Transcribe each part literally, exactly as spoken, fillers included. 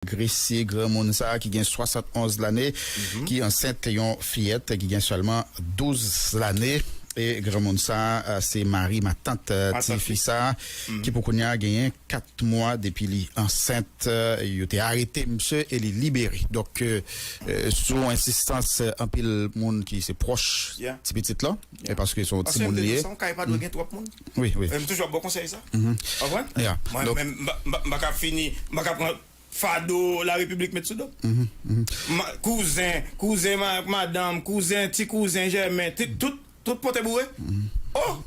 Gresye, granmoun sa a ki gen swasannonz lane, ki ansent yon fiyèt ki gen sèlman douz lane. E granmoun sa a, se mari matant, euh, ti fi sa a, ki pou kounye a genyen kat mwa depi li ansent. Euh, yo te arete misye e li libere. Donk, euh, euh, sou ensistans, euh, anpil moun ki se pwòch ti pitit la, e paske se yon timoun li ye. Yon kay pa dwe gen twòp moun. Wi, wi. M toujou ap ba w konsèy sa. Konprann? Mwen menm, m pa ka fini, m pa ka pran fado Larepiblik met sou do m. Kouzen, kouzen madanm, kouzen, ti kouzen jèmen, tout, tout pote boure. Oh!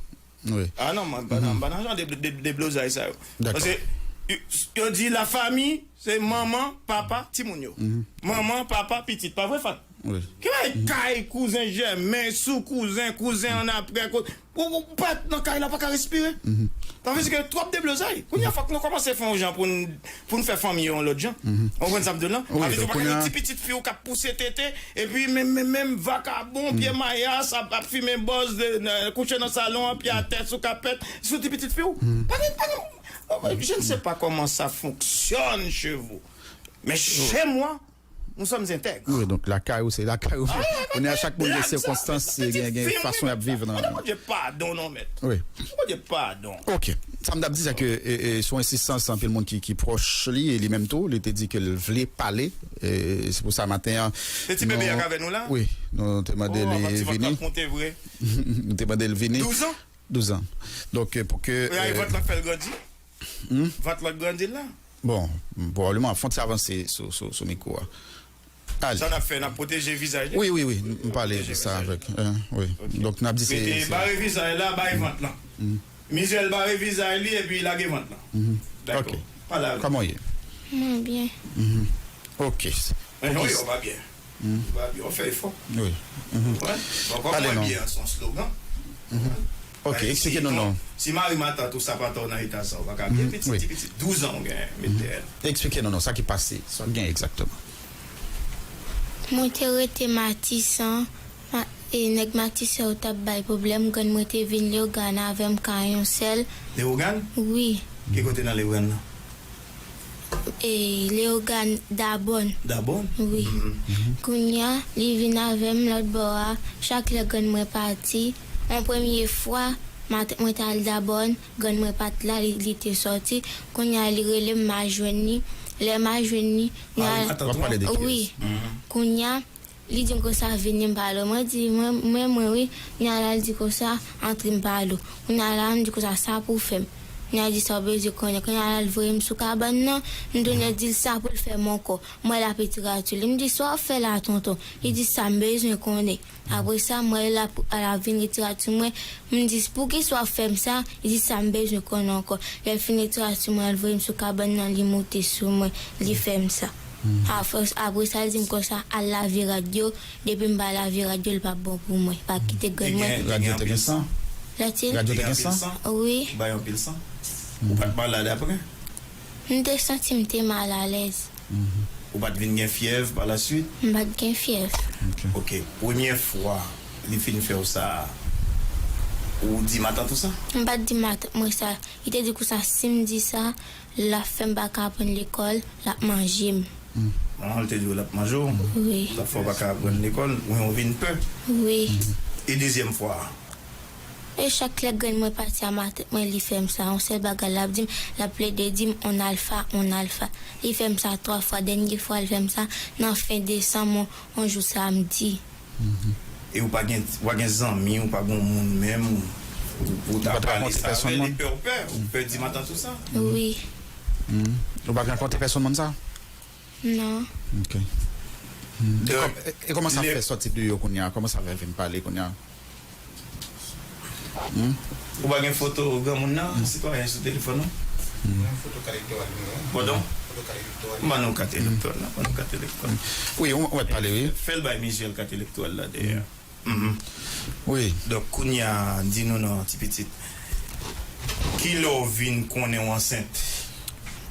Ah non, m pa nan jan de deblozay sa yo. Paske yo di lafanmi se manman, papa, timoun yo. Manman, papa, pitit. Pa vre, Fat? Ki bagay kay, kouzen jèmen, sou kouzen, kouzen annapre, ou pa nan kay la, pa ka respire. Sa vle di ke twòp deblozay. Kounye a fòk nou kòmanse fè yon jan pou n pou n fè fanmi yo yon lòt jan. Ou konprann sa m di w lan? Avè tou pa ka gen ti pitit fi w k ap pouse tete, epi menm, menm, menm vakabon, pye mayas, ap, ap fimen bòz, kouche nan salon an, pye atè sou kapèt, sou ti pitit fi w. Pa gen, pa gen, je ne sais pas comment ça fonctionne chez vous. Mais chez moi, nous sommes intègres. Wi, donk lakay ou, se lakay ou. Kounye a, chak moun gen sikonstans, gen, gen fason y ap viv nan. Mande Bondye padon, non, mèt. Wi. Mande Bondye padon. Ok. Sa m t ap di, se ke, e, e, sou ensistans anpil moun ki, ki pwòch li, e li menm tou, li te di ke l vle pale. E se pou sa maten an. Se ti bebe a k avè nou la? Wi, nou te mande li vini. Nou te mande l vini. Douz an? Douz an. Donk, e, pou ke, e, vant lan k fè l grandi. Vant lan k grandi la. Bon, pwobableman, fè yon ti avanse sou, sou, sou mikwo a. Ale. Sa n ap fè, n ap pwoteje vizaj li? Wi, wi, wi, m pale de sa avèk, euh, wi. Donk, n ap di se, mete, bare vizaj la, bay vant lan. Mizel bare vizaj li epi lage vant lan. Dakò. Pale avè l. Kòman w ye? Mwen byen. Ok. Mwen non, yo pa byen. Yo pa byen, w fè efò. Wi. Bon, kòm mwen byen an, se yon slogan. Ok, eksplike nou non. Si mari matant ou sa pa ta w nan eta sa, ou pa ka byen. Pitit, ti pitit, douz an ou gen, mete. Eksplike nou non, sa ki pase, sa w gen egzakteman. Mwen te rete Matisan, e nèg Matisan yo t ap bay pwoblèm, grann mwen te vin Leyogàn avè m ka yon sèl. Leyogàn? Wi. Ki kote nan Leyogàn nan? E Leyogàn Dabòn. Dabòn? Wi. Kounye a, li vin avè m lòt bò a, chak lè grann mwen pati, yon premye fwa, matant mwen t al Dabòn, grann mwen pa t la, li, li te sòti. Kounye a, li rele m, m al jwenn li. Lè m al jwenn li, kounye a, wi. Kounye a, li di m konsa, vini m pale w. Mwen di, mwen, mwen, mwen, wi. Kounye a, l al di konsa, antre m pale w. Kounye a, l al di konsa, sa pou w fè m. Kounye a, l di sa w bezwen konnen. Kounye a, l al voye m sou kabann nan, m tounen di l sa pou l fè m ankò. M wè l ap retire atye li. M di, sa w ap fè la, tonton? Li di, sa m bezwen konnen. Apre sa, m wè l ap, l ap vin retire atye mwen. M di, poukisa w ap fè m sa? Li di, sa m bezwen konnen ankò. Lè l fin retire atye mwen, l voye m sou kabann nan, li moute sou mwen, li fè m sa. Afòs, apre sa, l di m konsa, al lave rad yo. Depi m pa lave rad yo, li p ap bon pou mwen. Pa kite grann mwen. Rad yo te gen san? Lòt il? Rad yo te gen san? Wi. Ou bay anpil san? Ou pa t malad apre? M te santi m te mal alèz. Ou pa t vin gen fyèv pa la swit? M pa t gen fyèv. Ok. Premye fwa li fin fè w sa, ou di matant ou sa? M pa t di matant mwen sa. Li te di konsa, si m di sa, l ap fè m pa ka aprann lekòl, l ap manje m. Manman w te di w l ap manje w? Wi. L ap fè w pa ka aprann lekòl, ou vin pè? Wi. E dezyèm fwa a? E chak lè grann mwen pati a matant mwen, li fè m sa. Yon sèl bagay l ap di m, l ap plede di m, on alfa, on alfa. Li fè m sa twa fwa. Dènye fwa l fè m sa, nan fen desanm, yon, yon jou samdi. E ou pa gen, ou pa gen zanmi, ou pa gen moun menm, ou, ou ta pale sa avè li, pè w pè, ou pè di matant ou sa? Wi. Ou pa rankontre pèsonn moun sa? Non. Ok. E kòm, e, e kòman sa fè sòti deyò kounye a? Kòman sa fè vin pale kounye a? Ou pa gen foto granmoun nan, sitwayen, sou telefòn ou? Mwen foto kat elektoral li, wi. Padon? Foto kat elektoral li. M ban nou kat elektoral la, ban nou kat elektoral. Wi, ou, ou mèt pale, wi. Fè l bay Mizel kat elektoral la, dèyè. Wi. Donk, kounye a, di nou non, ti pitit. Kilè w vin konnen w ansent?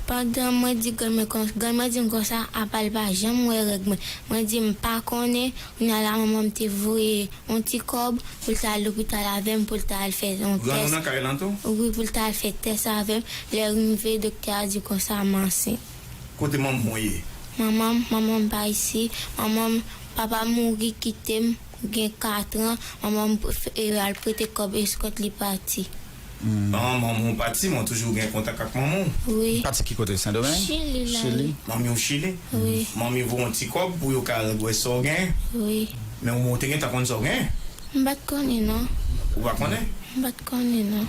Pandan mwen di grann mwen kon-, grann mwen di m konsa, apa l pa janm wè règ mwen. Mwen di m pa konnen, kounye a la manman m te voye yon ti kòb pou l ta al lopital avè m, pou l ta al fè yon tès. Grann ou nan kay lan tou? Wi, pou l ta al fè tès avè m. Lè l rive, doktè a di konsa m ansent. Kote manman w ye? Manman m, manman m pa isi. Manman m, papa m mouri kite m gen kat an. Manman m pre- e, al prete kòb eskòt li pati. Manman w pati, mwen toujou gen kontak ak manman w. Wi. Pati ki kote? Sendomeng? Chili la. Chili? Manmi w Chili. Wi. Manmi voye yon ti kòb pou yo ka al wè sa w gen. Wi. Men ou te gentan konn sa w gen. M pa t konnen non. Ou pa konnen? M pa t konnen non.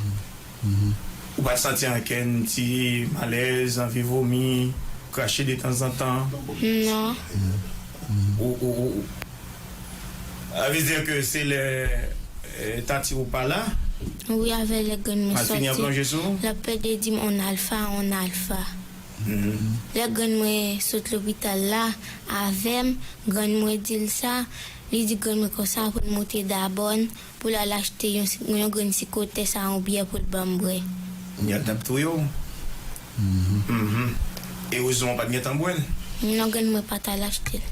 Ou pa t santi ankenn ti malèz, anvi vomi, krache detanzantan? Non. Ou, ou, ou, ou. Sa vle di ke se lè eh, tati ou pa la, Wi, avè lè grann mwen al fini an sòti. Plonje sou ou? L ap pede di m on alfa, on alfa. Lè grann mwen sot lopital la avè m, grann mwen di l sa, li di grann mwen konsa pou l monte Dabòn, pou l al achte yon, yon grenn sikotès a yon byè pou l ban m bwè. Y ap t ap touye w. Mhm. Erezman w pa t gentan bwè l. Non, grann mwen pa t al achte l.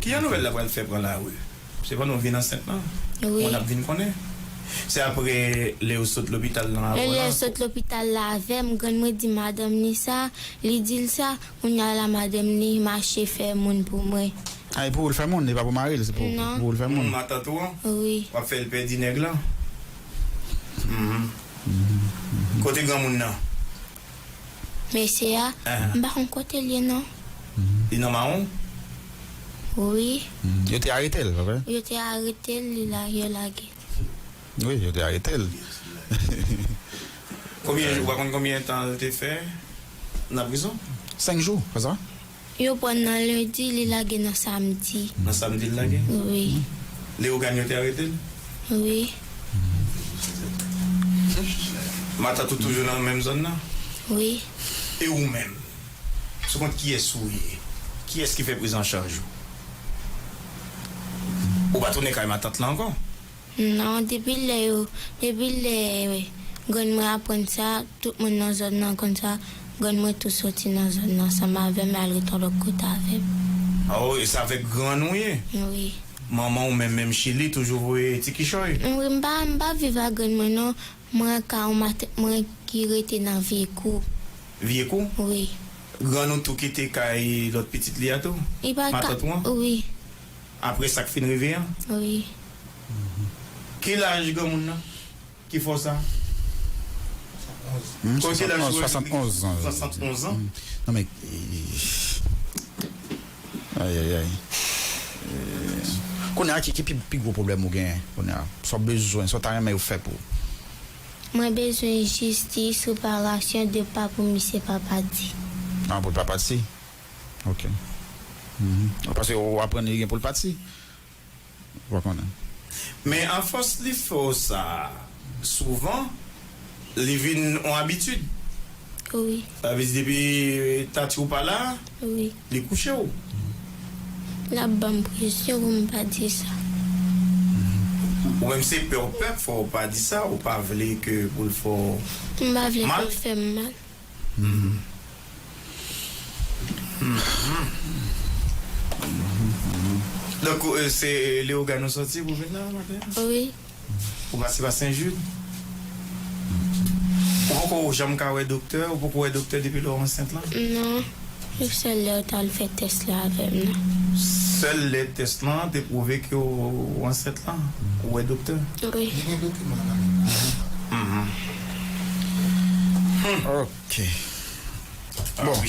Ki jan nouvèl la pral fè pran lari? Se pandan w vin ansent lan? Wi. Moun ap vin konnen. Se apre lè yo sot lopital lan Lè avè w lè la? Sot lopital la avè m, grann mwen di madanm ni sa, li di l sa, kounye a la madanm ni mache fè moun pou mwen. A, e pou ou l fè moun, e pa pou mari l, se pou Non. pou ou l fè moun. Matant ou an? Wi. W ap fè l pèdi nèg lan? Mhm. Kote granmoun nan? Mesye a, Ah. m pa konn kote l ye non. Li nan mawon? Wi. Mm. Yo te arete l, pa vre? Yo te arete l, li la, yo lage. Wi, yo te arete l. Konbyen jou, ou pa konn konbyen tan l te fè nan prizon? Senk jou, pa sa? Yo pran nan lendi, li lage nan samdi. Nan samdi l lage? Wi. Leyogàn yo te arete l? Wi. Matant ou toujou nan menm zòn nan? Wi. E ou menm? Sou kont kiyès ou ye? Kiyès ki fè prizanchaj ou? Ou pa tounen kay matant lan ankò? Non, depi lè yo, depi lè grann mwen aprann sa, tout moun nan zòn nan konn sa, grann mwen tou soti nan zòn nan ansanm avè m, al ret yon lòt kote avè m. Oh, e se avèk grann ou ye? Wi. Manman ou menm, menm Chili, toujou voye ti kichòy? Wi, m pa, m pa viv ak grann mwen non. Mwen ka yon matant mwen ki rete nan vye kou. Vye kou? Wi. Grann ou tou kite kay lòt pitit li a tou? Li pa ka. Matant ou an? Wi. Apre sa k fin rive an? Wi. Ki laj granmoun nan? Ki fò sa? Hmm, Kote laj ou? Swasantonz an. Swasantonz an? Non, men. Ayayay. Kounye a, ki, ki pi, pi gwo pwoblèm ou genyen kounye a? Sa w bezwen, sa w ta renmen yo fè pou ou? Mwen bezwen jistis, reparasyon de pa pou misye pa pati. Ah, pou l pa pati? Ok. Mhm. Paske ou aprann li gen pou l pati. Ou pa konnen. Men afòs li fè w sa souvan, li vin yon abitid. Wi, Sa vle di depi tati w pa la, wi. Li kouche w. L ap ban m presyon pou m pa di sa. Ou menm se pè w pè, fò w pa di sa, ou pa vle ke pou l fè w. M pa vle Mal? Pou l fè m mal. Donk, euh, se Leyogàn ou soti pou vin la maten an? Wi. Ou pase pa Sen Jid? Ou poko janm ka wè doktè? Ou poko wè doktè depi lè w ansent lan? Non. Se sèl lè yo t al fè tès la avè m nan. Sèl lè tès lan te pwouve ke w ansent lan, ou wè doktè? Wi. Li gen dokiman la. Ok. Bon.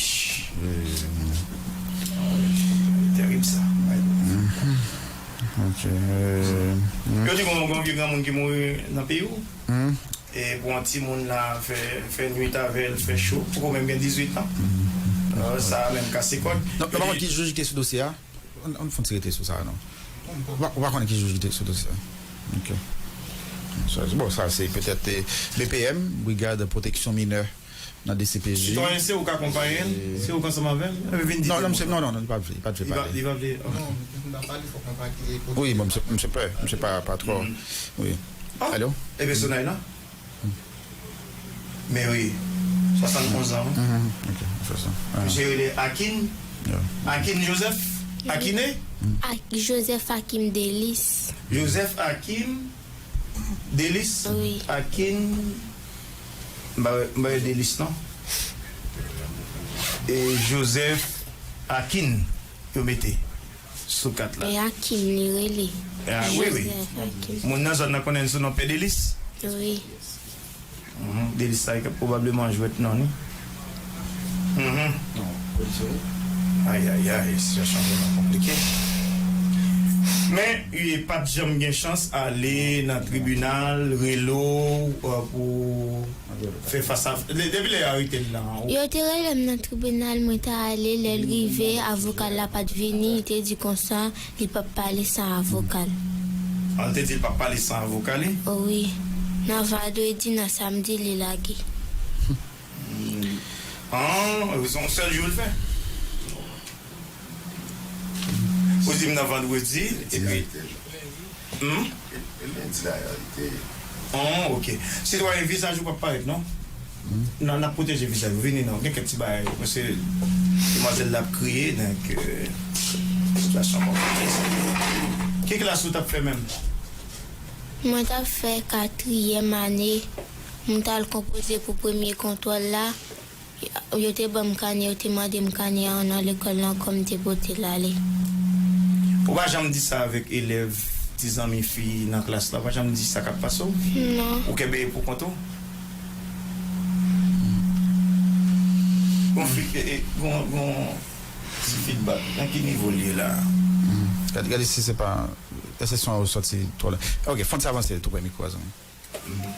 Terib sa. Ok. euh, Yo di gon gon vye granmoun ki mouri nan peyi w. hmm. E pou yon timoun la fè, fè nwit avè l, fè cho, poko menm gen dizuit an. Euh, sa a menm kase kòd. Non, non, pa konn ki jij ki te sou dosye a. Ann ann fè yon ti rete sou sa a, non. Ou pa, ou pa konnen ki jij ki te sou dosye a. Ok. Sa, bon, sa se petèt eh, B P M, Brigad Pwoteksyon Minè nan D C P J. Sitwayen, se ou k akonpaye l, se ou k ansanm avè l. Vin di Non, non, kòman. misye, non, non, li pa vle, li pa vle Li va, pale. Li va vle. Non, nou pa pale, fòk mwen pale. Wi, bon, misye, misye pè, misye pa, pa twò. Wi. Ah, Alo? E pèsonaj la? Men wi, swasantonz an. Mhm, ok, fè sa. Ah, Misye rele Akin. yeah. Akin Joseph? Akine? Ak Joseph Hakim Delis. Joseph Akin Delis? Wi. Akin. Mwen pa wè Delis non. E Joseph Akin yo mete sou kat la. E Akim li rele. Ah, wi, wi. Joseph Akim. Moun nan zòn nan konnen l sou non Pè Delis. Wi. Mhm, Delis sa ki pwobableman jwèt non li. Mhm. Ay, ay, ay, sitiyasyon vrèman konplike. Men, e, pa t janm gen chans ale nan tribinal, rele w, e, pou fè fas a, de-, depi lè yo arete l lan, ou Yo te rele m nan tribinal, mwen t ale, lè l rive, avoka l la pa t vini, li te di konsa, li p ap pale san avoka l. Ah, l te di l p ap pale san avoka li? O wi. Nan vandredi, nan samdi, li lage. Hmm. Ah, se yon sèl jou l fè? Ou di m nan vandredi, epi Hmm? E, e lendi la, li te Oh, ok. Sitwayen, vizaj ou p ap parèt, non? Nan, n ap pwoteje vizaj ou. Vini, non. Gen kèk ti bagay, paske demwazèl la ap kriye, donk, e, sitiyasyon konplike. Ki klas ou t ap fè menm? Mwen t ap fè katriyèm ane. Mwen t al konpoze pou premye kontwòl la. Yo te ban m kanè, yo te mande m kanè an nan lekòl lan, kòm m te pote l ale. Ou pa janm di sa avèk elèv, ti zanmi fi nan klas la? Ou pa janm di sa k ap pase w? Non. Ou kenbe pou kont ou? Gon fi, e, e, gon, gon ti feedback. Nan ki nivo l ye la? Gade, gade si se pa, èske son an yo sòti twò lwen. Ok, fò n ti avanse tou prè mikwo a, zanmi.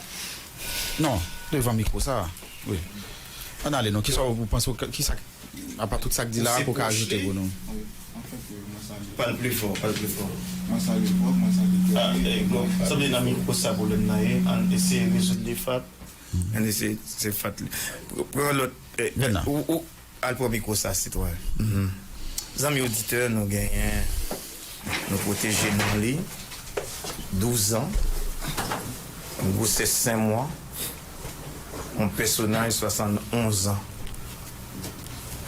Non, devan mikwo sa. Wi. Ann ale non, kisa w panse, kisa, apa tout sa k di la, ke w ka ajoute pou nou? Pale pli fò, pale pli fò. Mwen salye Bob, mwen salye Guerrier. Sanble nan mikwo sa pwoblèm nan ye. Ann eseye rezoud li, Fat. Ann eseye, se Fat li. Pran lòt, e, ou, ou, Al pran mikwo sa, sitwayen. Zanmi oditè, nou genyen, nou pwoteje non li, douz an, yon gwosès senk mwa, yon pèsonaj swasannonz an,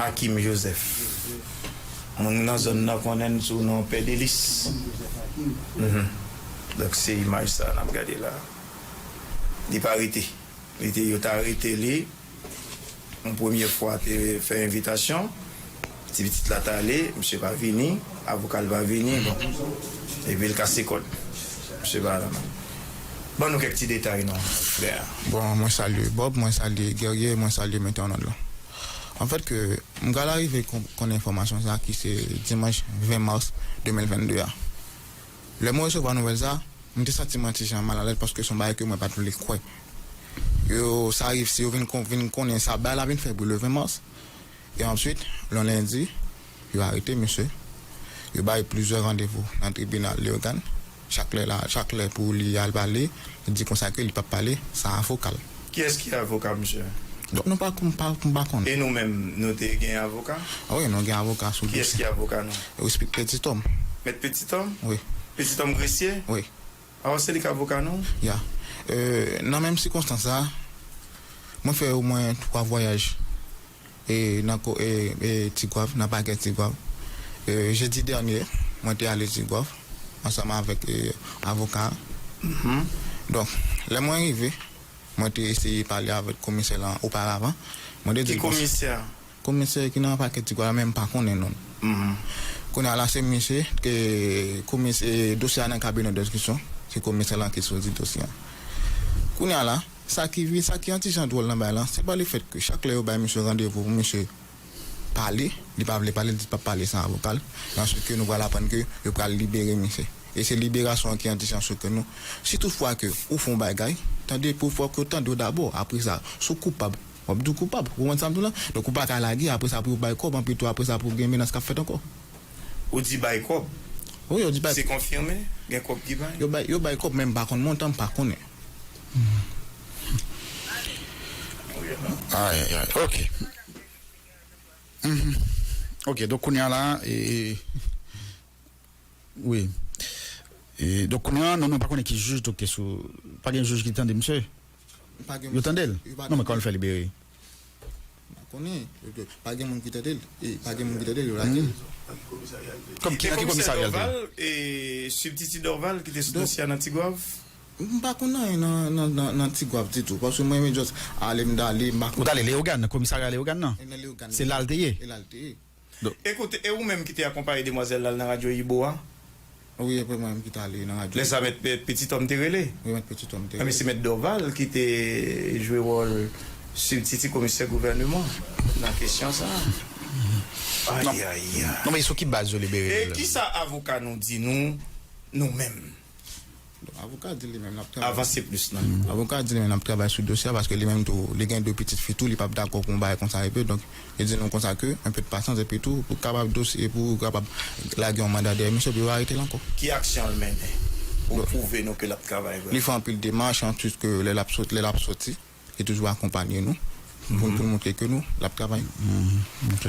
Akim Joseph. Moun nan zòn nan konnen l sou non Pè Delis. Donk, se imaj sa n ap gade la. Li pa rete. Li te, yo t arete li. Yon premye fwa te fè envitasyon, ti pitit la t ale, misye pa vini, avoka l pa vini, bon. Epi l kase kòd. Misye pa la. Ban nou kèk ti detay non, frè. Bon, mwen salye Bob, mwen salye Guerrier, mwen salye metè an òd lan. Anfèt ke m pral arive kon-, konn enfòmasyon sa ki se dimanch ven mas de mil vennde a. Lè mwen resevwa nouvèl sa, m te santi mwen ti jan malalèz paske se yon bagay ke mwen pa t vle kwè. Yo, sa rive, si yo vin kon-, vin konnen sa, bagay la vin fè pou le ven mas. E answit, lè lendi, yo arete misye. Yo ba li plizyè randevou nan tribinal Leyogàn. Chak lè la, chak lè pou li al pale, li di konsa ke li p ap pale san avoka l. Kiyès ki avoka misye? Donk, nou pa, m pa, m pa konnen. E nou menm, nou te gen avoka? A wi, nou gen avoka sou dosye. Kiyès ki avoka nou? Respect Petit Homme. Mèt Petit Homme? Wi. Petit Homme Gressier? Wi. Awa, se li k avoka nou? Ya. E, nan menm sikonstans sa, mwen fè omwen twa vwayaj. E, nan ko-, e, e, Tigwav, nan pakè Tigwav. E, jedi dènye, mwen te ale Tigwav, ansanm avèk, e, avoka a. Donk, lè mwen rive, mwen te eseye pale avèk komisè lan oparavan. Mwen te di l konsa. Ki komisè? Komisè ki nan pakè Tigwav la, men m pa konnen non l. Kounye a la, se misye, ke komis-, e, dosye a nan kabinè denstriksyon, se komisè lan ki sezi dosye a. Kounye a la, sa ki vi-, sa ki yon ti jan dwòl nan bagay lan, se pa lefèt ke chak lè yo bay misye randevou pou misye pale, li pa vle pale, li di l p ap pale san avoka l. E answit ke nou pral aprann ke yo pral libere misye. E se liberasyon an ki an dijan sou ke nou. Si toutfwa ke ou fè yon bagay, tande pou fòk yo tande w dabò. Apre sa, si w koupab, w ap di w koupab. Ou konprann sa m di w la? Donk ou pa ka lage, apre sa pou yo bay kòb, anpi tou apre sa pou gen menas k ap fèt ankò. Ou di bay kòb? Wi, yo di bay. Se konfime? Gen kòb ki bay? Yo bay, yo bay kòb, men m pa konn montan, m pa konnen. Ay, ay, ay. Ok. Mhm. Ok, donk kounye a la, e, wi. E, donk kounye a, non, nou pa konnen ki jij tou ki te sou, pa gen jij ki tande misye? Yo tande l? Non, men kòman l fè libere? M pa konnen. Pa gen moun ki tande l. E, pa gen moun ki tande l, yo lage l. Kòm ki, nan ki komisarya l te ye? E, sibtiti Dorval ki te sou dosye a nan Tigwav? M pa konn anyen nan, nan, nan, nan Tigwav ditou, paske mwen menm just ale, m t ale, m pa konn. Ou t ale Leyogàn, nan komisarya Leyogàn nan? E nan Leyogàn. Se la l te ye? E la l te ye. Donk, ekoute, e ou menm ki te akonpaye demwazèl la nan radyo Ibo a? Wi, e mwen menm ki t ale nan radyo. Lè sa, mèt, mèt Petitòm te rele? Wi, mèt Petitòm te rele. Men se mèt Dòval ki te jwe wòl sibtiti komisè gouvèneman nan kesyon sa a. Ay, ay, ay. Non, men sou ki baz yo libere l? E kisa avoka nou di nou, nou menm? Avoka di li menm l ap travay. Avanse plis nan. Avoka di li menm l ap travay sou dosye a, paske li menm tou, li gen de pitit fi tou, li p ap dakò pou yon bagay konsa rive. Donk, li di nou konsa ke, un peu de patience, epi tou, pou kapab dosye, pou kapab lage yon manda dèyè misye, pou yo arete l ankò. Ki aksyon l mennen pou pwouve nou ke l ap travay vrèman? Li fè anpil demach, anplis ke lè l ap sot-, lè l ap soti, li toujou akonpanye nou, pou, pou l montre ke nou, l ap travay. Ok.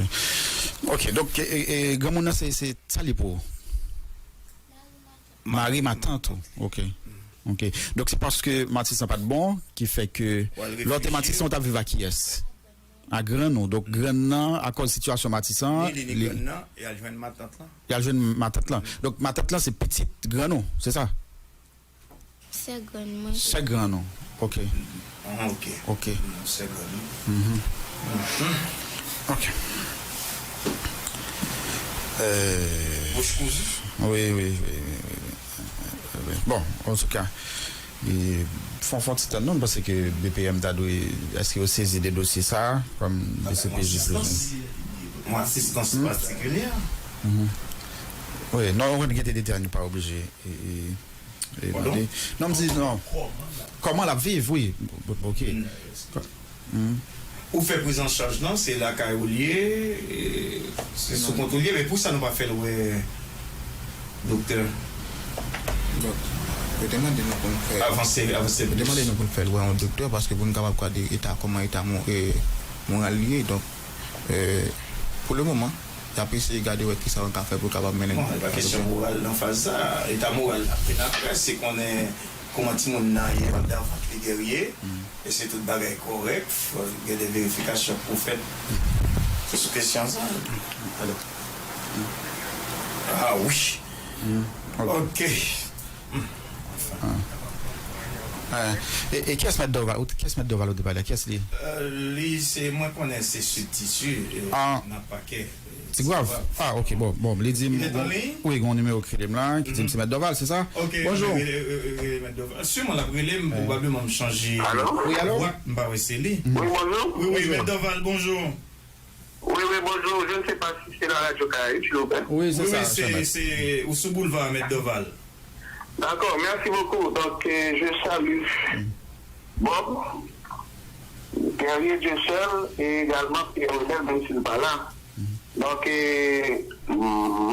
Ok, donk, e, e, e, granmoun nan, se, se, sa li pou ou? Mari matant ou. Ok. Ok. Donk, se paske Matisan pa t bon, ki fè ke lè w te Matisan, ou t ap viv ak kiyès? Ak grann ou. Donk, grann nan, akòz sitiyasyon Matisan, li, li, li grann nan, y al jwenn matant lan. Y al jwenn matant lan. Donk, matant lan, se pitit grann ou, se sa? Sè grann mwen. Sè grann ou. Ok. Ah, ok. Ok. Sè grann ou. Ok. Euh, bouch kouzi. Wi, wi, wi, wi, wi, wi. Wi. Bon, antouka, e, fon, fon ti tann non, m panse ke B P M ta dwe, èske yo sezi de dosye sa a, kòm D C P J? Yon asistans patikilyè. Wi, non, ou konn gen de detay nou pa oblije, e, e, e mande. Non, m di, non. Kòman l ap viv, wi. Ok. Ou fè prizanchaj lan, se lakay ou l ye, e, se sou kont ou l ye, men pou sa nou pa fè l wè doktè? Donk, yo te mande nou pou n fè, avanse, avanse plis. Yo te mande nou pou n fè l wè yon doktè, paske pou n kapab gade eta, kòman eta mo-, e, moral li ye. Donk, e, pou le moman, y ap eseye gade wè kisa yo ka fè pou kapab mennen. Bon, e pa kesyon moral nan faz sa. Eta moral l ap vin apre, se konnen kòman timoun nan ye anndan vant li, Guerrier, e se tout bagay kòrèk, fò gen de verifikasyon pou fèt sou kesyon sa. Alò. Ah wi. Ok. Anfen. E, e kiyès mèt Dòval, ou, kiyès mèt Dòval ou te pale a? Kiyès li? Euh, li, se, mwen konnen se sibtiti, e, nan pakè. Ti Gwav? Ah, ok, bon, bon, li di m, wi, gen yon nimewo ki rele m la, ki di m se mèt Dòval, se sa? Ok, bonjou. Rele, rele, rele mèt Dòval. Siman l ap rele m, pwobableman m chanje. Alo? Wi, alo? M pa wè se li. Wi, bonjou. Wi, wi, mèt Dòval, bonjou. Wi, wi, bonjou. Je ne sais pas si c'est la Radio Caraïbe, s'il vous plaît. Wi, se sa, se, ou sou boulva, mèt Dòval. D'accord, merci beaucoup. Donc, euh, je salue Bob, Guerrier Dieuseul et également Pierre Rebelle, même s'il n'est pas là. Donc, euh,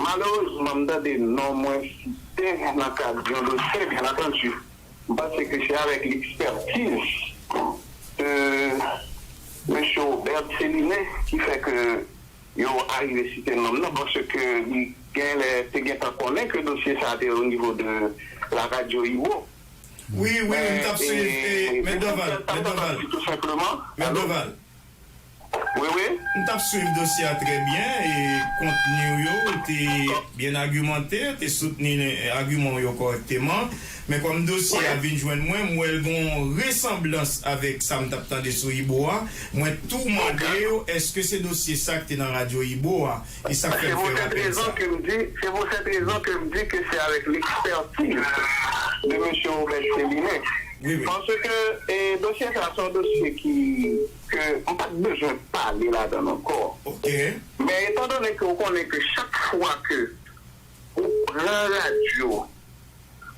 malerezman, m tande non mwen site nan kad yon dosye, bien entendu. M panse ke se avèk lekspètiz de mesye Obert Célinet ki fè ke yo arive site nonm nan, paske li genlè te gentan konnen ke dosye sa a te o nivo de la radyo Ibo. Wi, wi, wi, m t ap swiv, e, mèt Dòval, mèt Dòval. Tou senpleman. Mèt Dòval. Wi, wi. M t ap swiv dosye a trè byen, e kontni w yo te byen agimante, te soutni, e, agiman w yo kòrèkteman. Men kòm dosye a vin jwenn mwen, m wè l gen yon resanblans avèk sa m t ap tande sou Ibo a. Mwen tou mande yo, èske se dosye sa ki te nan radyo Ibo a? E sa k fè m fè rapèl sa. Se pou sèt rezon ke m di, se pou sèt rezon ke m di ke se avèk lekspètiz de mesye Obert Célinet. Wi, wi. Paske, e, dosye sa, se yon dosye ki, ke m pa t bezwen pale ladan l ankò. Ok. Men etandone ke w konnen ke chak fwa ke ou pran radyo,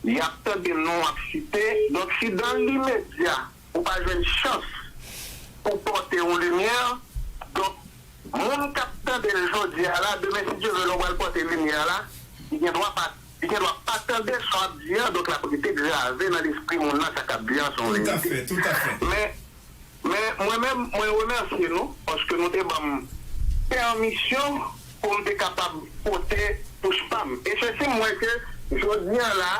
y ap tande non w ap site. Donk, si dan limedya, ou pa jwenn chans pou pote yon limyè, donk, moun k ap tande l jodi a la, demen, si Dye vle, lè w pral pote limyè a la, li gen dwa pa, li gen dwa pa tande sa w ap di a, donk, l ap rete grave nan lespri moun nan, sa k ap di a, se yon verite. Tout à fait, tout à fait. Men, Men mwen menm, mwen remèsye nou paske nou te ban m pèmisyon pou m te kapab pote touch pa m. E sesi m wè ke jodi a la,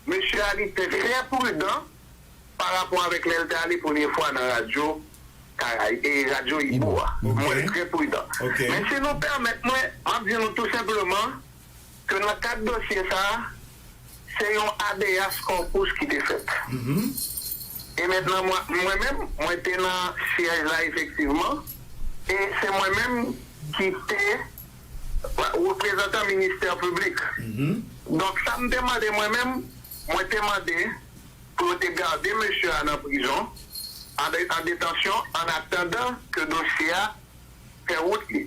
mesye a li te trè pridan pa rapò avèk lè l te ale premye fwa nan radyo Karay-, e radyo Ibo a. Mwen trè pridan. Men si nou pèmèt mwen, m ap di nou tou senpleman, ke nan kad dosye sa a, se yon habeas corpus ki te fèt. E mentnan, mwen, mwen menm, mwen te nan syèj la efektivman, e se mwen menm ki te reprezantan ministè piblik. Donk, sa m te mande mwen menm, mwen te mande pou yo te gade mesye a nan prizon, an de- an detansyon, an atandan ke dosye a fè wout li.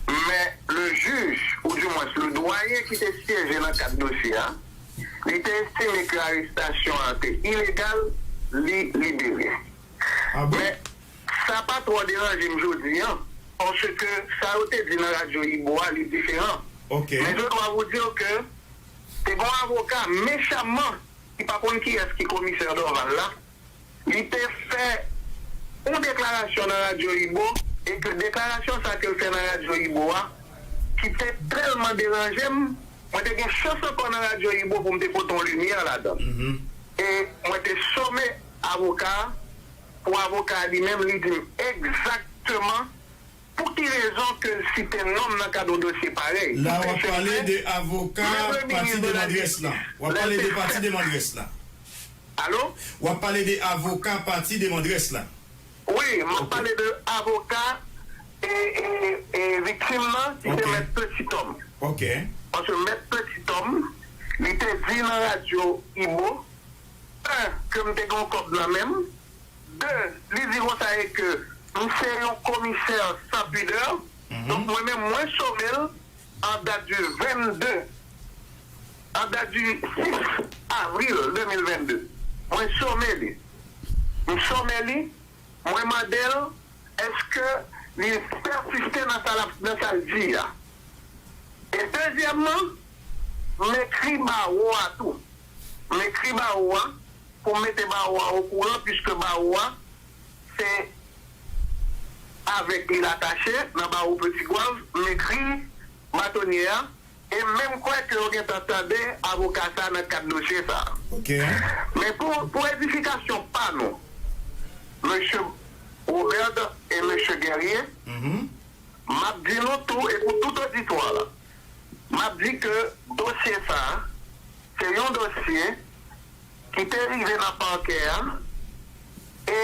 Men, le jij, ou di mwens, le dwayen ki te syeje nan kad dosye a, li te estime ke arestasyon an te ilegal, li libere. Men, sa pa twò deranje m jodi a, paske sa yo te di nan radyo Ibo a, li diferan. Men je dois vous dire que te gen yon avoka mechamman, ki pa konn kiyès ki komisè Dorval la, li te fè yon deklarasyon nan radyo Ibo, e ke deklarasyon sa ke l fè nan radyo Ibo a, ki te tèlman deranje m, mwen te gen chans ankò nan radyo Ibo pou m te pote yon limyè ladan l. E mwen te some avoka a, pou avoka a li menm, li di m egzakteman pou ki rezon ke l site non m nan kad yon dosye parèy. La w ap pale de avoka pati Demandrès la. W ap pale de pati Demandrès la. Alo? W ap pale de avoka pati Demandrès la. Wi, m ap pale de avoka e, e, e viktim nan, ki se Mèt Petit Homme. Paske Mèt Petit Homme, li te di nan radyo Ibo, en, ke m te gen yon kòb nan men m, de, li di konsa e ke m se yon komisè san pidè, donk mwen menm, mwen some l an dat di vennde, an dat di sis avril de mil vennde. Mwen some li. M some li, mwen mande l èske li pèsiste nan sa l ap, nan sa l di a. E dezyèmman, m ekri bawo a tou. M ekri bawo a pou m mete bawo a okouran, piske bawo a se avèk li l atache nan bawo Petit Goâve, m ekri batonye a, e m menm kwè ke yo gentan tande avoka sa a nan kad dosye sa a. Men pou, pou edifikasyon pa nou, mesye Robert e mesye Guerrier, m ap di nou tou, e pou tout oditwa la, m ap di ke dosye sa a, se yon dosye ki te rive nan pakè a, e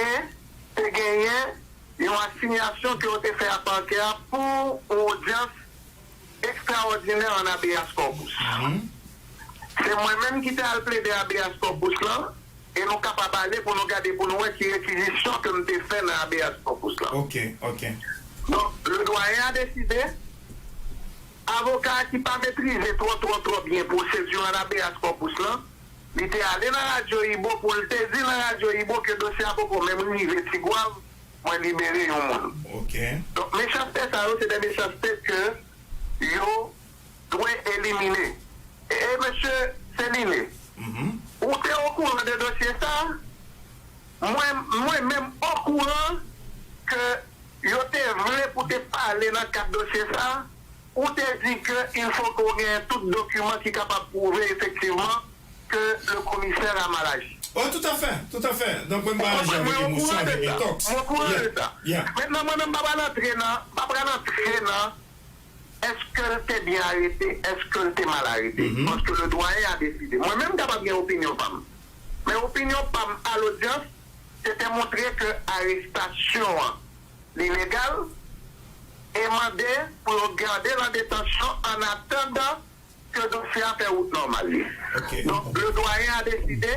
te genyen yon asinyasyon ke yo te fè a pakè a pou yon odyans ekstraòdinè an habeas corpus. Se mwen menm ki te al plede habeas corpus lan, e nou kapab ale pou nou gade, pou nou wè ki rekizisyon ke m te fè nan habeas corpus lan. Donk, le doyen a deside, avoka a ki pa metrize twò, twò, twò byen pwosedi an habeas corpus lan, li te ale nan radyo Ibo pou l te di nan radyo Ibo ke dosye a poko menm rive Tigwav, mwen libere yon moun. Donk, mechanste sa yo, se de mechanste ke yo dwe elimine. E, e mesye Celine, ou te okouran de dosye sa? Mwen, mwen menm okouran ke yo te vle pou te pale nan kad dosye sa. Ou te di ke il faut que w genyen tout dokiman ki kapab pwouve efektivman ke le commissaire a mal agi. Oh, tout à fait, tout à fait. Donk, mwen pa jan avèk emosyon, avèk entoks. Mwen okouran de sa. Mentnan, mwen menm, m pa pral antre nan, m pa pral antre nan èske l te byen arete, èske l te mal arete. Paske le doyen a deside. Mwen menm, m kapab gen opinyon pa m. Men opinyon pa m a lodyans, se te montre ke arestasyon an li legal, e mande pou yo gade l an detansyon an atandan ke dosye a fè wout nòmal li. Donk, le doyen a deside,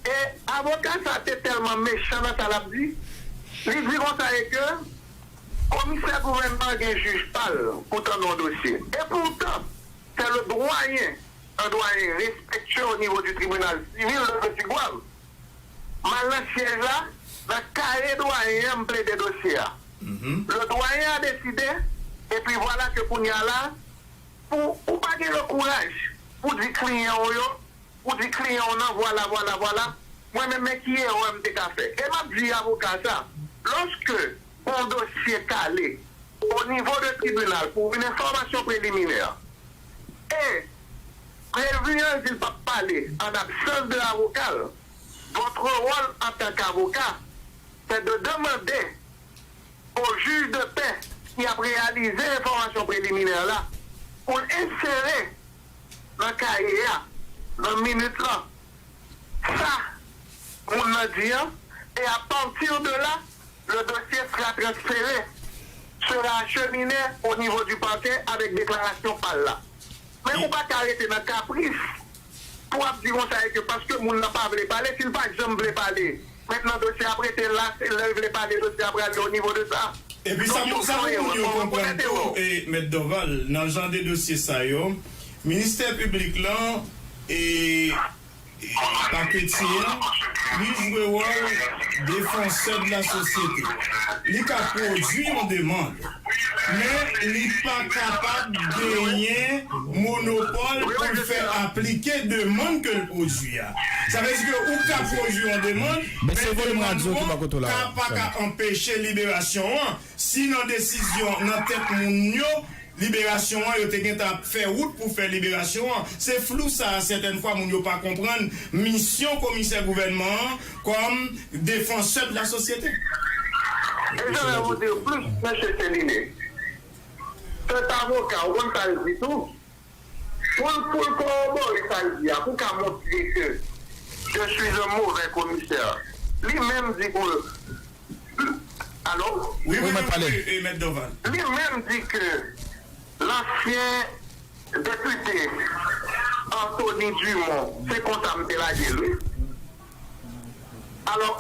e avoka sa te tèlman mechan nan sa l ap di, li di konsa e ke komisè gouvènman an gen jij pa l pou tande yon dosye. E poutan, se le doyen, un doyen respectueux au niveau du tribunal civil de Petit Goâve, m al nan syèj la, nan kaye doyen an, m plede dosye a. Le doyen a deside, epi vwala ke kounye a la, pou ou pa gen le kouraj pou di kliyan w yo, pou di kliyan w nan, vwala, vwala, vwala, mwen menm, men ki erè m te ka fè. E m ap di avoka sa, lòske yon dosye kale o nivo de tribinal pou vin enfòmasyon preliminè, e prevni an di l p ap pale an absans de avoka l, votre rôle en tant qu'avocat, c'est de demander au juge de paix ki ap reyalize enfòmasyon preliminè la pou l ensere nan kaye a, nan minit lan, sa moun nan di an, et à partir de là, le dossier sera transféré sera acheminé au niveau du parquet avec déclaration pa l la. Men ou pa ka rete nan kapris pou ap di konsa e ke paske moun nan pa vle pale, si l pa janm vle pale, mentnan dosye ap rete la, se lè l vle pale, dosye ap rale o nivo de sa. Epi sa, sa pou moun yo konprann tou, e, Mèt Dorval, nan jan de dosye sa yo, ministè piblik lan, e, paketye an, li jwe wòl defansè de la sosyete. Li ka pwodui yon demann, men li pa kapab genyen monopòl pou l fè aplike demann ke l pwodui a. Sa vle di ke ou ka pwodui yon demann, men demann ou an ka pa ka anpeche liberasyon an. Si nan desizyon, nan tèt moun yo, liberasyon an, yo te gentan ap fè wout pou fè liberasyon an. Se flou sa a, sètèn fwa, moun yo pa konprann misyon komisè gouvènman an kòm défenseur de la société. Et je vais vous dire plus, mesye Céliné. Sèt avoka, ou konn sa l di tou? Pou l, pou l kowobore sa l di a, pou ka montre ke je suis un mauvais commissaire, li menm di pou l, alo? Wi, wi, mwen pale. Wi, Mèt Dorval. Li menm di ke lansyen depite Anthony Dumont, se konsa m te lage l, wi. Alò,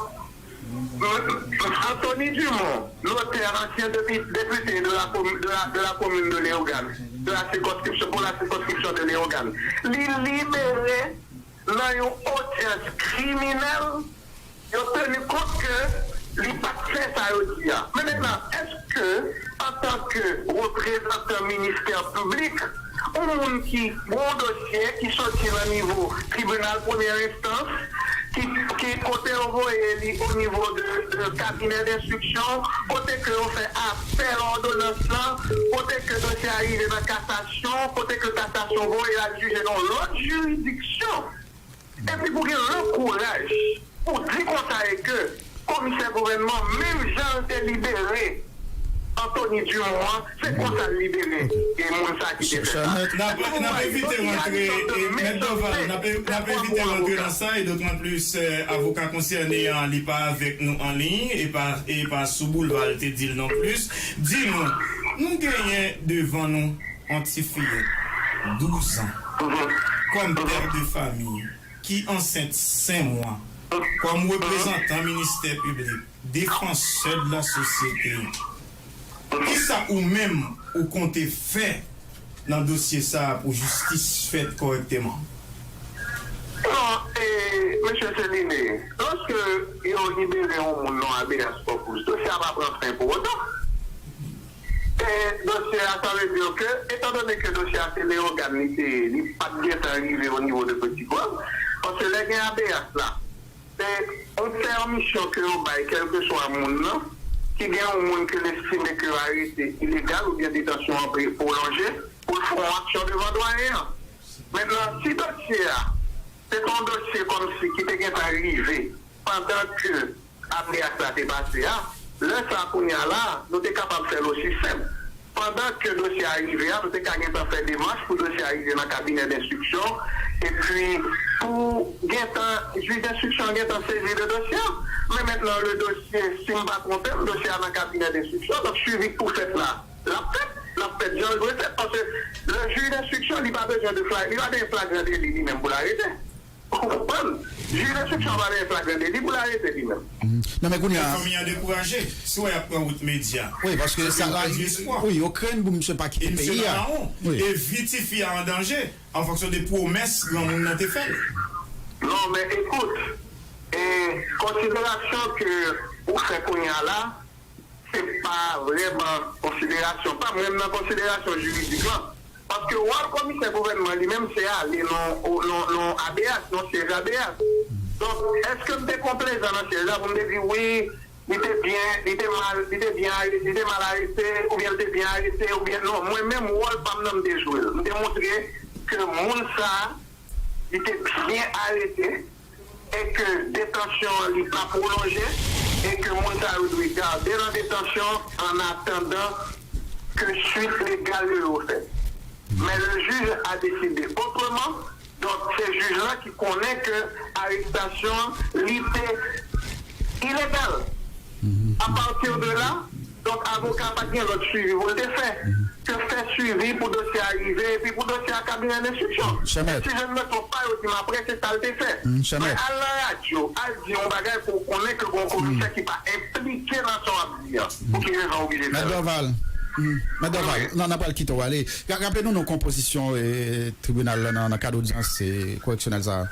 Anthony Dumont, l'auteur, ancien dépi- député de la, commu- de la, de la commune de Léogâne, de la circonscription, pour la circonscription de Léogâne, li libere nan yon odyans kriminèl, yo teni kont ke li pa t fè sa yo di a. Men mentnan, èske, antanke reprezantan ministè piblik, yon moun ki gon dosye ki soti nan nivo tribinal premyè enstans, ki, ki kote yo voye li o nivo de, de kabinè denstriksyon, kote ke yo fè apèl òdonans lan, kote ke dosye a rive nan kasasyon, kote ke kasasyon voye al jije nan lòt jiridiksyon. Epi pou gen lè kouraj pou di konsa e ke komisè gouvènman, menm jan l te libere Anthony Dumont an, se konsa l libere e moun sa ki te fè sa. N ap, n ap evite rantre, e, Mèt Dorval, n ap, n ap evite rantre nan sa, e dotran plis, e, avoka konsène an, li pa avèk nou an liy, e pa, e pa sou boulva l te di l non plis. Di nou, nou genyen devan nou yon ti fiyèt, douz an, kòm pè de fanmi, ki ansent senk mwa, kòm reprezantan ministè piblik, défenseur de la société, kisa ou menm ou konte fè nan dosye sa a pou jistis fèt kòrèkteman? Non, e, mesye Céliné, lòske yo libere yon moun nan habeas corpus, dosye a pa pran fen pou otan. E dosye a, sa vle di ke, etandone ke dosye a se Leyogàn li te ye, li pa t gentan rive o nivo de Petit Goâve, paske lè gen habeas la, se yon pèmisyon ke yo bay kèlkeswa moun nan, ki gen yon moun ke l estime ke arete ilegal oubyen detansyon an pre- pwolonje, pou l fè yon aksyon devan dwayen an. Mentnan, si dosye a, se t yon dosye kòmsi ki te gentan rive pandan ke habeas la te pase a, lè sa a kounye a la, nou te kapab fè l osi senp. Pandan ke dosye a rive a, nou te ka gentan fè demach pou dosye a rive nan kabinè denstriksyon, epi pou gentan, jij denstriksyon an gentan sezi de dosye a. Men mentnan, le dossier, si m pa twonpe m, dosye a nan kabinè denstriksyon, donk swivi k pou fèt la, l ap fèt, l ap fèt jan l dwe fèt, paske le jij denstriksyon, li pa bezwen de flag, li pa gen flagran deli li menm pou l arete. Ou konprann? Jij denstriksyon pa gen flagran deli pou l arete li menm. Non, men kounye a, fanmi an dekouraje. Si w wè y ap pran wout medya, wi, paske sa la, wi, yo krenn pou misye pa kite peyi a. Wi. E vi tifi a an danje, an fonksyon de pwomès granmoun nan te fè l. Non, men ekout, e konsiderasyon ke ou fè kounye a la, se pa vrèman konsiderasyon pa m, menm nan konsiderasyon jiridik lan. Paske wòl komisè gouvènman li menm se ale nan, nan, nan habeas, nan syèj habeas. Donk, èske m te konplezan nan syèj la pou m te di wi, li te byen, li te mal, li te byen are- li te mal arete, oubyen li te byen arete, oubyen non, mwen menm wòl pa m nan m te jwe l. M te montre ke moun sa a, li te byen arete, e ke detansyon an li pa pwolonje, e ke moun sa yo dwe gade nan detansyon an atandan ke swit legal yo yo fèt. Men le juge a décidé autrement, donk se jij lan ki konnen ke arestasyon an li te ilegal. A partir de là, Donk, avoka a pa t gen lòt swivi pou l te fè ke fè swivi pou dosye a rive epi pou dosye a kabinè denstriksyon. Chèmèt. Si je ne me trompe pas, yo di m apre, se sa l te fè. Mwen al nan radyo, al di yon bagay pou w konnen ke gon komisè ki pa enplike nan sa w ap di a. Pou ki rezon w oblije fè l? Mèt Dorval, Mèt Dorval, non, n ap pral kite w ale. Raple nou non konpozisyon tribinal la nan kad odyans koreksyonèl sa a.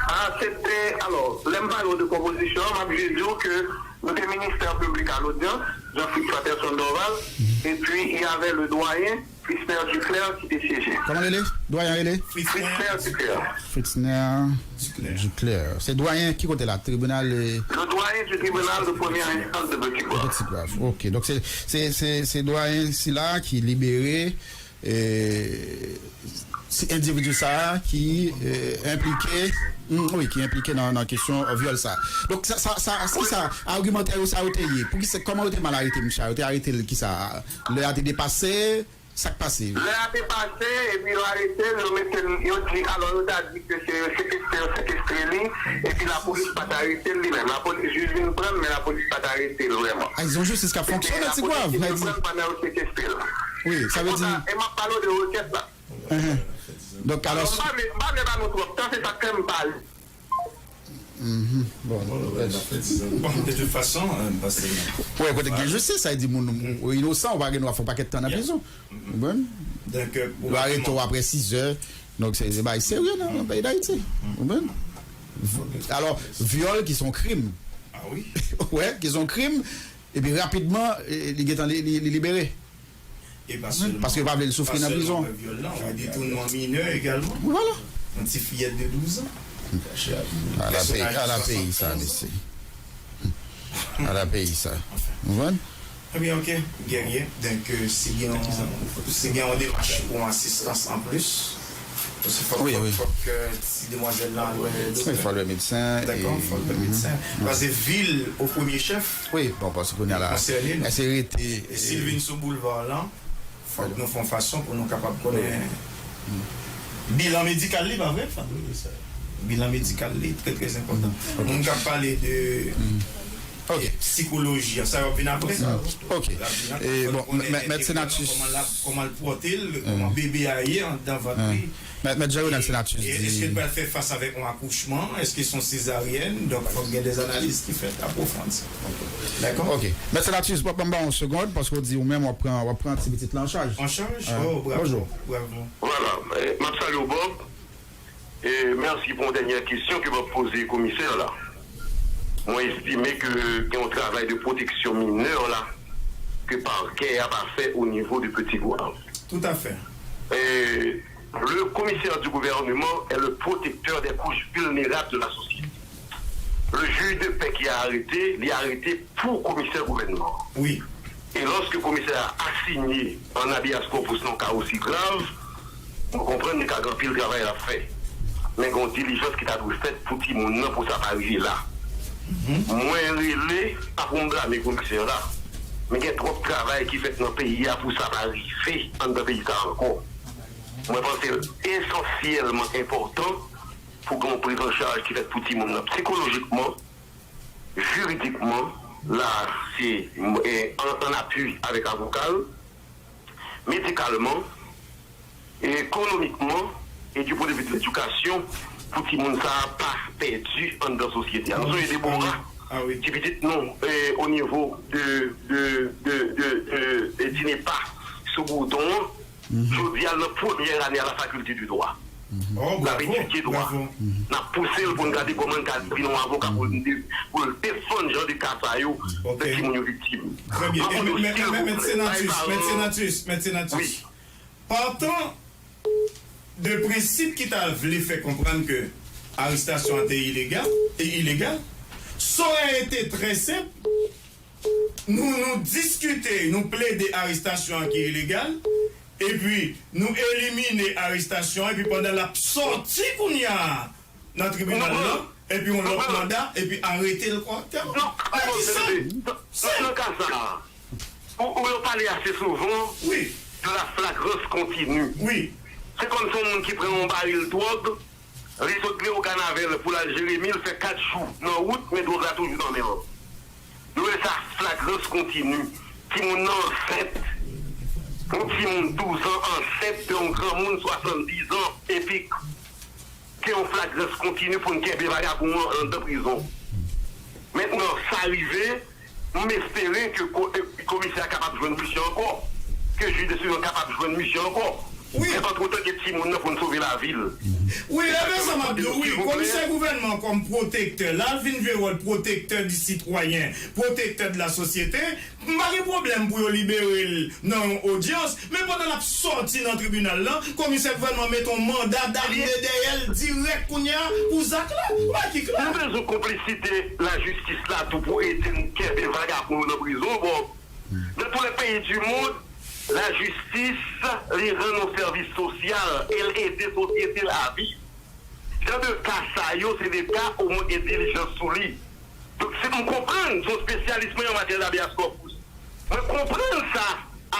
Ah, se te, alò, lè m pale w de konpozisyon an, m ap jis di w ke nou te ministè piblik a lodyans, Jean Fritz Patterson Dorval, epi y avait le doyen Fritznè Duclair ki te syeje. Kòman rele? Dwayen rele? Fritznè Duclair. Fritznè Duclair. Se dwayen ki kote la? Tribinal. Le doyen du tribunal de première instance de Petit Goâve. Petit Goâve. Ok. Donk se, se, se, se dwayen sila ki libere e, si endividi sa a ki e, enplike, mm, wi, ki enplike nan, nan kesyon vyòl sa a. Donk, sa, sa, sa, ki sa, agimantè yo sa yo te ye? Pou ki se, kòman yo te mal arete misye a? Yo te arete l ki sa? Lè a te depase, sa k pase? Lè a te pase, epi yo arete l, yo mete l, yo di, alò, yo ta di ke se yo sekestre, yo sekestre li, epi lapolis pa t arete l li menm. Lapolis jis vin pran l, men lapolis pa t arete l vrèman. Ah, ils ont justice k ap fonksyone, Ti Gwav, sa di. Pran l pandan yo sekestre l. Wi, sa vle di. E m ap pale w de rekèt la. Donk, alò, m pa vle, m pa vle ba nou twòp tan, se sa k fè m pale. Bon, de tout fason, paske. Wi, kote gen jistis, sa vle di moun inosan, ou pa gen dwa fè yon pakèt tan nan prizon. Ou konprann? Yo arete w apre sizè. Donk, se, se bagay serye nan, nan peyi Dayiti. Ou konprann? Alò, vyòl ki se yon krim. Wè, ki se yon krim. Epi rapidman, li gentan li, li, li libere. E pa sèlman, paske yo pa vle l soufri nan prizon. Vyòl la, ou detounman minè egalman. Vwala. Yon ti fiyèt de douz an. Ala peyi, ala peyi sa, mesye. Ala peyi sa. Ou konprann? Ebyen, ok, Guerrier. Donk, si gen yon, si gen yon demach pou yon asistans anplis, paske fòk, fòk, fòk ti demwazèl la al wè doktè. Wi, fòk al wè medsen. Dakò, fòk al wè medsen. Paske vil o premye chèf. Wi, bon, paske kounye a la, èske rete. E si l vin sou boulva lan, fòk nou fè yon fason pou nou kapab konnen bilan medikal li, pa vre, Fabrice? Bilan medikal li, trè, trè enpòtan. Moun k ap pale de sikoloji an, sa yo ap vin apre. Ok. E bon, mèt Senatus. Kòman l ap, kòman l pòte l, kòman bebe a ye anndan vant li. Mèt Jean Renald Senatus di. Èske l pral fè fas avèk yon akouchman? Èske se yon sezaryèn? Donk, fòk gen de analiz ki fèt apwofondi. Dakò? Ok. Mèt Senatus, ban m ba w yon segond, paske w di ou menm w ap pran, w ap pran ti pitit la an chaj. An chaj? Oh, bravo. Bonjou. Bravo. Vwala. M ap salye w, Bob. E mèsi pou yon dènyè kesyon ke m ap poze komisè la. Mwen estime ke gen yon travay de pwoteksyon minè la ke pakè a pa fè o nivo de Petit Goâve. Tout à fait. Et le commissaire du gouvernement est le protecteur des couches vulnérables de la société. Le juge de paix qui a arrêté, li arete pou komisè gouvènman. Wi. E lòske komisè a asinye an habeas corpus nan ka osi grav, mwen konprann li ka gen anpil travay l ap fè. Men gen yon dilijans ki ta dwe fèt pou timoun nan pou sa pa rive la. Mwen rele, pa pou m blame komisè la, men gen twòp travay ki fèt nan peyi a pou sa pa rive anndan peyi sa a ankò. Mwen panse l esansyèlman enpòtan pou gen yon priz an chaj ki fèt pou timoun nan sikolojikman, jiridikman, la, se, e, an, an apui avèk avoka l, medikalman, e ekonomikman, e du point de vue de l'éducation, pou timoun sa a pa pèdi anndan sosyete a. Nou sonje Deborah, ti pitit nou, e, o nivo de, de, de, de, de, e, DINEPA sou Boudon an, jodi a, l nan premyè ane a la faculté du droit. L ap etidye dwa. N ap pouse l pou n gade kòman n ka vin yon avoka pou l de-, pou l defann jan de ka sa yo, lè timoun yo viktim. Trè byen. Mèt Senatus, Mèt Senatus, Mèt Senatus. Partan de prensip ki ta vle fè konprann ke arestasyon an te ilegal, e ilegal, sa aurait été très simple, nou, nou diskite, nou plede arestasyon an ki ilegal, epi nou elimine arestasyon an, epi pandan l ap sòti kounye a nan tribinal lan, epi yon lòt manda, epi arete l kòrèktèman. Nan ka sa a, ou, ou yo pale ase souvan de la flagrance continue. Wi. Se kòmsi yon moun ki pran yon baril dwòg, li sot Leyogàn avè l pou l al Jeremi, l fè kat jou nan wout, men dwòg la toujou nan men l. Nou rele sa flagrans kontini. Timoun nan ansent. Yon timoun douz an ansent de yon granmoun swasanndiz an. Epi gen yon flagrans kontini pou n kenbe vagabon an anndan prizon. Mentnan, sa rive, m espere ke ko- komisè a kapab jwenn misyon ankò, ke jij denstriksyon kapab jwenn misyon ankò. Wi. Men antretan, gen timoun nan pou n sove lavi l. Wi, e men sa m ap di w, wi, komisè gouvènman kòm pwotektè, la l vin jwe wòl pwotektè di sitwayen, pwotektè de la sosyete, m pa gen pwoblèm pou yo libere l nan yon odyans, men pandan l ap sòti nan tribinal lan, komisè gouvènman mete yon manda damne dèyè l dirèk kounye a pou zak la. Ou pa ki klè? Nou bezwen konplisite lajistis la tou pou ede n kenbe vagabon yo nan prizon, Bob. Dans tous les pays du monde, la justice li rann yon sèvis sosyal, el ede sosyete la viv. Jan de ka sa yo, se de ka omwen gen dilijans sou li. Donk, si m konprann, se yon spesyalis mwen an matyè de habeas corpus. Mwen konprann sa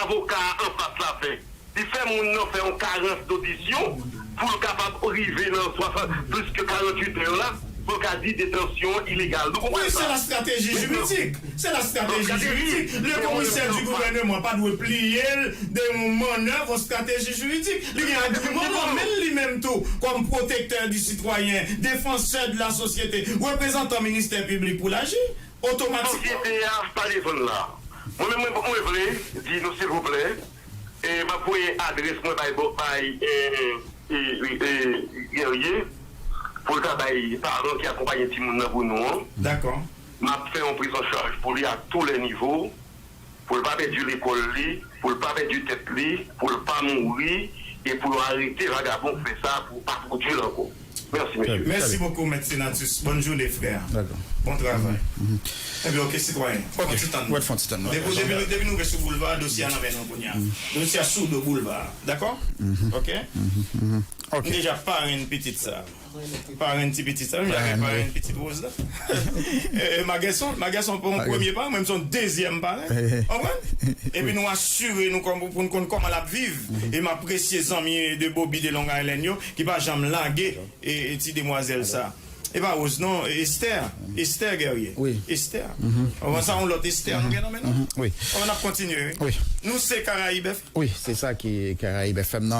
avoka a anfas la fè. Li fè moun nan fè yon karans dodisyon pou l kapab rive nan swasant, plis ke karanntuit è la, pou l ka di detansyon an ilegal. Nou konprann sa? Wi, se la stratéji jiridik. Se la stratéji jiridik. Le commissaire du gouvernement pa dwe pliye l de yon mannèv, yon stratéji jiridik. Li gen agiman nan men l li menm tou, kòm pwotektè di sitwayen, defansè de la sosyete, reprezantan ministè piblik pou l aji otomatikman. Sosyete a pa desann la. Mwen menm, mwen, mwen vle di nou, silvouplè, e m ap voye adrès mwen bay, bay, e, e, e, Guerrier, pou l ka bay paran ki akonpaye timoun nan pou nou an. Dakò. M ap fè yon priz an chaj pou li a tou lè nivo, pou l pa pèdi lekòl li, pou l pa pèdi tèt li, pou l pa mouri, e pou yo arete vagabon k fè sa, pou pa pwodui l ankò. Mèsi, mesye. Merci beaucoup, Maître Senatus. Bonne journée, frère. Bon travay. Ebyen, ok, sitwayen. Fon ti tann. Depi, depi nou, depi nou rive sou boulva, dosye a nan men nou kounye a. Dosye a sou do boulva. Dakò? Ok? M deja parenn pitit sa. Parenn ti pitit sa, m deja parenn pitit Rose la. E, e, Mageson, Mageson pa yon premye parenn, mwen m se yon dezyèm parenn. Konprann? Epi nou asire nou kòm, pou n konn kòman l ap viv. E m apresye zanmi de Bobby de Long Island yo, ki pa janm lage e, e ti demwazèl sa. E pa Rose non, Esther. Esther Guerrier. Wi. Esther. Sa yon lòt Esther nou gen nan men nou. Wi. N ap kontinye, wi. Wi. Nou se Karayib F M. Wi, se sa ki Karayib F M nan.